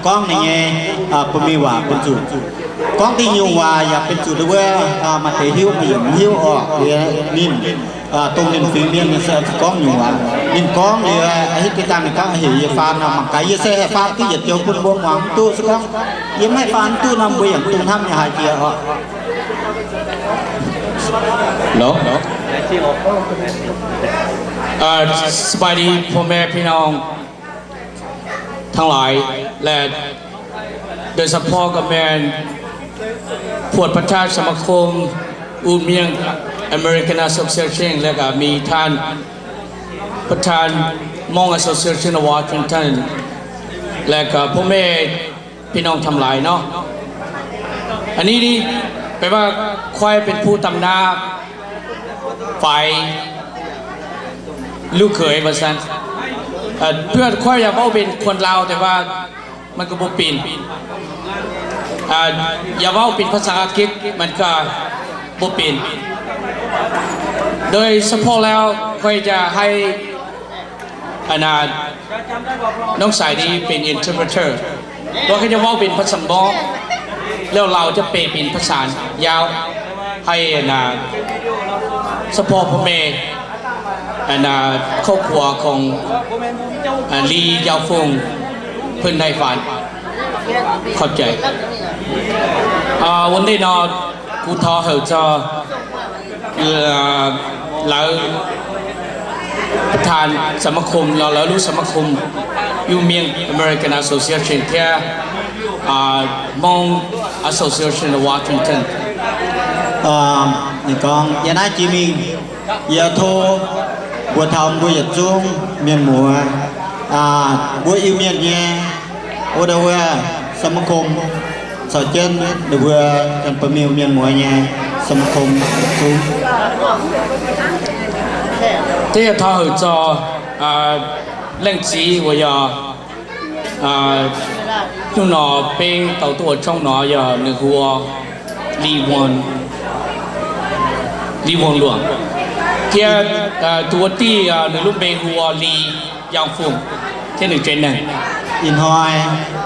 Gorngv ninh nyei bun-mingh waac bun zuqc. Gorngv dingh nyungc waac yaac benx zuqc wuov, maaih deix hiuv, maaih yiemc mv hiuv orqc. Liuz ninh dongh ninh fingx mienh nyei se gorngv nyungc waac. Ninh gorngv liuz, hitv deix dangh ninh gorngv, heuc yie faan nor, mangc gaax yie se haih faan duqv yietc joux bun mbuo muangx mv duqv. Se gorngv yie mv haih faan mv duqv nor, mbuo yaac dungx hnamv nyei haiz jiex orqc. Hello. สบายดี พ่อแม่พี่น้อง ทั้งหลาย และโดยเฉพาะก็แม่นพวกประธานสมาคม อู่เมียง American Association และก็มีท่านประธาน Hmong Association of Washington และก็พ่อแม่พี่น้องทั้งหลายเนาะ อันนี้นี่แปลว่าข้อยเป็นผู้ตำหน้าฝ่ายลูกเขยว่าซั่น เอ่อ เพื่อนข้อยอยากเว้าเป็นคนลาว แต่ว่า มันก็บ่เป็น อ่า อยากเว้าเป็นภาษาอังกฤษ มันก็บ่เป็น โดยเฉพาะแล้วข้อยจะให้ อันน่ะ น้องสายดีเป็น interpreter ว่าเขาจะเว้าเป็นภาษาหมอ แล้วเราจะแปลเป็นภาษายาว ให้อันน่ะ เฉพาะพ่อแม่ อันน่ะ ครอบครัวของ อ่า ลี ยาวฟง เพิ่นได้ฟัง ขอบใจ อ่า วันนี้เนาะ กูทอเหิ่นจอ เอ่อ ลาว ประธานสมาคม ลาว ลาวลู่สมาคม อยู่เมียง American Association เที่ย อ่า Hmong Association of Washington เอ่อ ninh gorngv, yie naaiv jiex mingh, yie tov mbuox taux mbuo yietc zungv mienh muoz, aa, mbuo Iu-Mienh nyei, wuov dauh wuov สมาคม caux jienv ninh mbuo Janx-Ba'miuh mienh muoz nyei สมาคม yietc zungv. Deix yaac taux heuc zoux, aa, lengh zingh wuov yaac, aa, nyungc nor beiv douz duqv wuov zungv nor yaac ninh huo Li Wuonh, Li Wuonh Luoqc. Tiev, aa, duqv wuov diuh, aa, ninh lungh mbei huo Li Yangh Fungh, tiev ninh jiex naaiv. Ih hnoi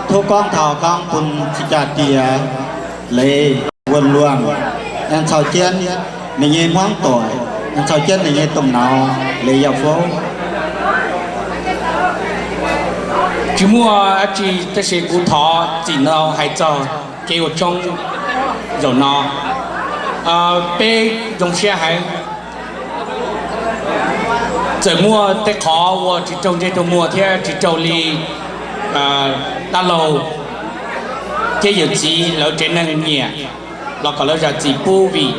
tov gorngv taux gorngv bun cing-jaa diex Leiz Wuonh Luonh, aengx caux jienv ninh nyei hmuangv doic, aengx caux jienv ninh nyei domh nauz Leiz Yauh Fouv. Jiex muoz aqv, jiex da'sic gux taux zinh nor haaix zoux jiex wuov zungv nzunc nor, beiv nzong sieqv haic. Zoux muoz deix qor wuov jiex zouv njeiv dongh muoz tiev jiex zouv li, aa, daav louh tiev yietc zingh la'zinh nyiec, lorz gauh la'zinh zingh buv wih.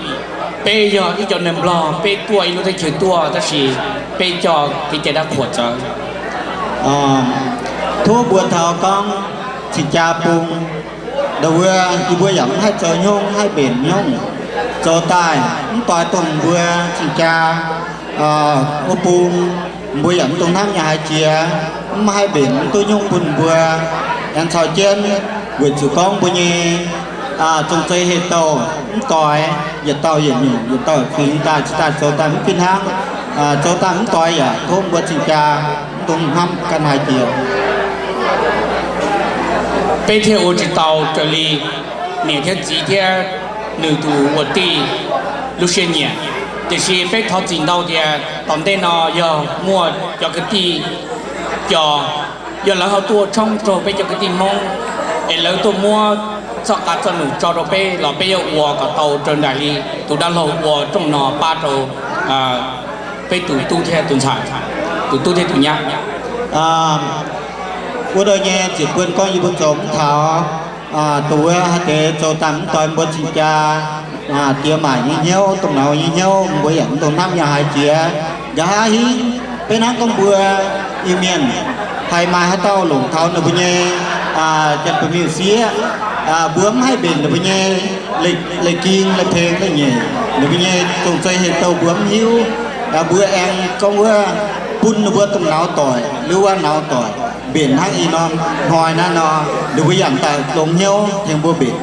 Beiv yaac i jauv naaiv mblorh beiv duqv i lungh deix qiex duqv, da'sic beiv jauv deix jai daav kuoqv zoux. Tov mbuox taux gorngv cing-jaa bung, ndau wuov yie mbuo yaac mv haih zoux nyungc, mv haih mbenc nyungc. Zoux daaih mv doix dongh mbuo cing-jaa wuov bung, mbuo yaac mv dungx hnamv nyei haaix jiex, mv haih mbenc mv duqv nyungc bun mbuo. Aengx caux jienv weic zuqc gorngv mbuo nyei zong-zei heh douh mv doix, yietc dauh yietc nyungc, yietc dauh fingx daaih cingx daaih zoux daaih mv fih hnangv. Zoux daaih mv doix yaac tov mbuo cing-jaa mv dungx hnamv ganh haaix jiex. Beiv tiev wuov jiex dauh jauv-li, ninh tiev ziex tiev, ninh duqv wuov diuh lungh sienx nyiec. Da'sic beiv taux zinh ndau diex dorh ndeic nor yaac muoz jauv ga'diev jauv, yaac la'haux duqv wuov zungv zoux beiv jauv ga'diev Hmong, aengx la'haux duqv muoz zorqv gaax zorqv nungc zorqv ndau beiv lorz beiv yaac wuov gauh dauh zoux ndaaic li, duqv daav louh wuov zungv nor baav zoux beiv duqv duqv tiev duqv ncaaix, duqv duqv tiev duqv nyaiv. Wuov ndau nyei ziepc buonc gorngv yie mbuo zoux mv taux, dongh wuov haaix deix zoux daaih mv doix mbuo cing-jaa, diex maac nyei hnyouv, domh nauz nyei hnyouv, mbuo yaac mv dungx hnamv yaac haiz jiex. Nqa'haav hingv, beiv hnangv gorngv mbuo Iu-Mienh haih maaih haaix dauh longc taux ninh mbuo nyei Janx-Ba'miuh sieqv, mbuo mv haih mbenc ninh mbuo nyei leiz-ging, leiz-tengx, leiz-nyeic, ninh mbuo nyei zong-zei heh douh mbuo mv hiuv. Mbuo aengx gorngv wuov bun ninh mbuo domh nauz doic, liuz wuov nauz doic mbenc hnangv ih norm hnoi naaiv nor, ninh mbuo yaac daaih longx hnyouv tengx mbuo mbenc.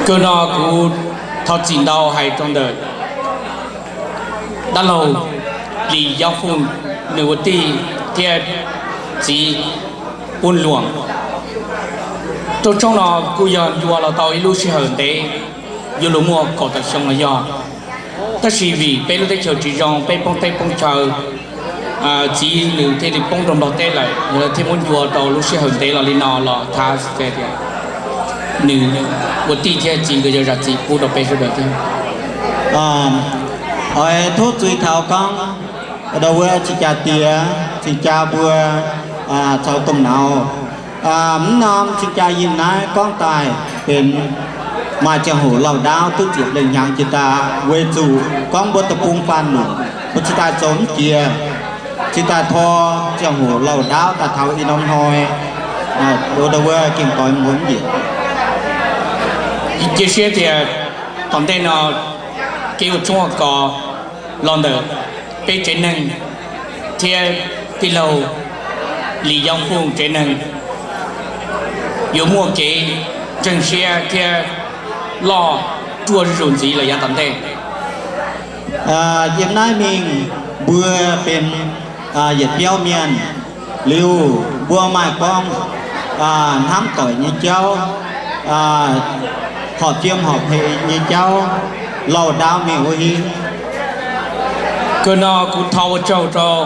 Ga'naaiv nor, kuv taux zinh ndau haiz dongh ndeic daav louh Li Yauv Fungh ninh wuov diuh tiev ziqc bun luongc. Douz-zong nor kuv yaac njuov lorz dauh i luv sih houc deix, yiem luoqc muoz gorqv daaih siong lorz yaac. Da'sih wih beiv luv deix qouv ziex nzong, beiv bong deix bong qouv, ziqc liuz tengx liuz bong ndongc ndorh deix laic, tengx muonv njuov dauh luv sih houc deix lorz liuz nor lorz taav se ninh wuov diqv tiev ziqc nqox yaac ziqc bun ndorh beiv sou ndorh deix. Oix tov zuiz taux gorngv ndau wuov cing-jaa diex, cing-jaa mbuo caux domh nauz. Mv norm cing-jaa yinh naaiv gorngv daaih benx maaih ziangh hoc lauh ndaauv duqv ziepc lengh hnyangx jiex daaih, weic zuqc gorngv mbuo deic-bung faanh lunc, mbuo cingx daaih zoux mv jiex, cingx daaih tor ziangh hoc lauh ndaauv daaih taux ih norm hnoi, ndau wuov gengh doix mbuo mv njiec. Jiex siev diex, dorngx deix nor, geh wuov zungv gorx lorz ndouc beiv zeix nengh, tiev diqv louh Li Yauv Fungh zeix nengh, yuoz muoz-geix, nzengc siev tiev lorh zuov zuqc nziv la'yaauv dorngx deix. Yiem naaiv mingh mbuo benx yietc biauv mienh liuz, mbuo maaih gorngv hnamv doic nyei jauv, horpc fiem horpc hec nyei jauv, lauh ndaauv mingh wuov hingv. Ga'naaiv nor kuv tov wuov zouv zoux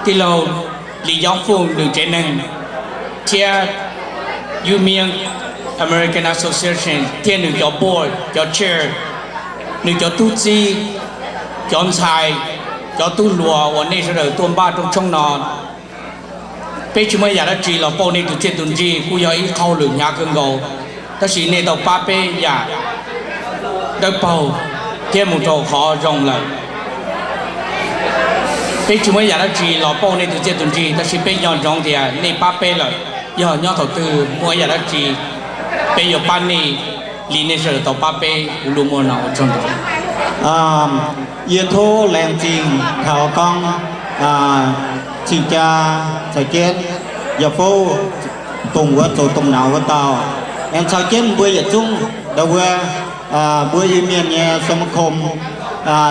diqv louh Li Yauv Fungh ninh zeix nengh, tiev Iu-Mienh American Association tiev ninh caux board, caux chair, ninh caux duqv ziv, caux ncai, caux duqv luoqc, wuov ninh sou ndouc duqv mbaah dongh congv nor. Beiv qiex maiv yaac daav zih lorz bouh ninh duqv ziex duqv nzih, kuv yaac i kouv lungh hnyaav kouv nqox. Da'sih ninh dauh baav beiv yaac ndau bouh tiev mungh touh horv nzong lorqc. Beiv qiex maiv yaac daav zih lorz bouh ninh duqv ziex duqv nzih, da'sih beiv nyorx nzorng diex ninh baav beiv lorqc. Yaac nyorx taux duqv muoz yaac daav zih, beiv youc baav ninh, liuz ninh sou ndouc baav beiv wuov luoqc muoz nor wuov zungv. Yie tov laengz zingh taux gorngv cing-jaa caux jienv yaac fouv dongh wuov zoux domh nauz wuov dauh, aengx caux jienv mbuo yietc zungv ndau wuov mbuo Iu-Mienh nyei สมาคม,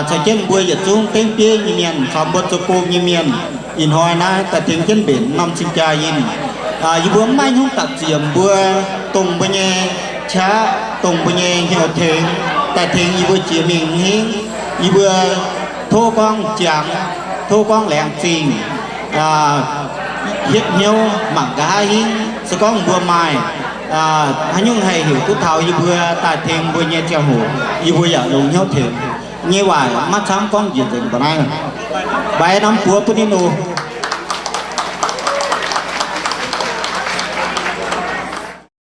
caux jienv mbuo yietc zungv dengv bieiv nyei mienh caux mbuo zoux gong nyei mienh, ih hnoi naaiv daaih tengx jienv mbenc norm cing-jaa yinh. Yie mbuo maiv hnyouv dapc ziemx mbuo, dongh mbuo nyei qaqv, dongh mbuo nyei hnyouv tengx, daaih tengx yie mbuo jiex mingh hingv. Yie mbuo tov gorngv jangx, tov gorngv laengz zingh, hietv hnyouv mangc nqa'haav hingv. Se gorngv mbuo maaih haaix nyungc haih heuc duqv taux yie mbuo daaih tengx mbuo nyei ziangh hoc, yie mbuo yaac longx hnyouv tengx. Nyei waac maiv camv gorngv njiec nzengc mbuo naaiv. Mbaix norm buoz bun ninh oc.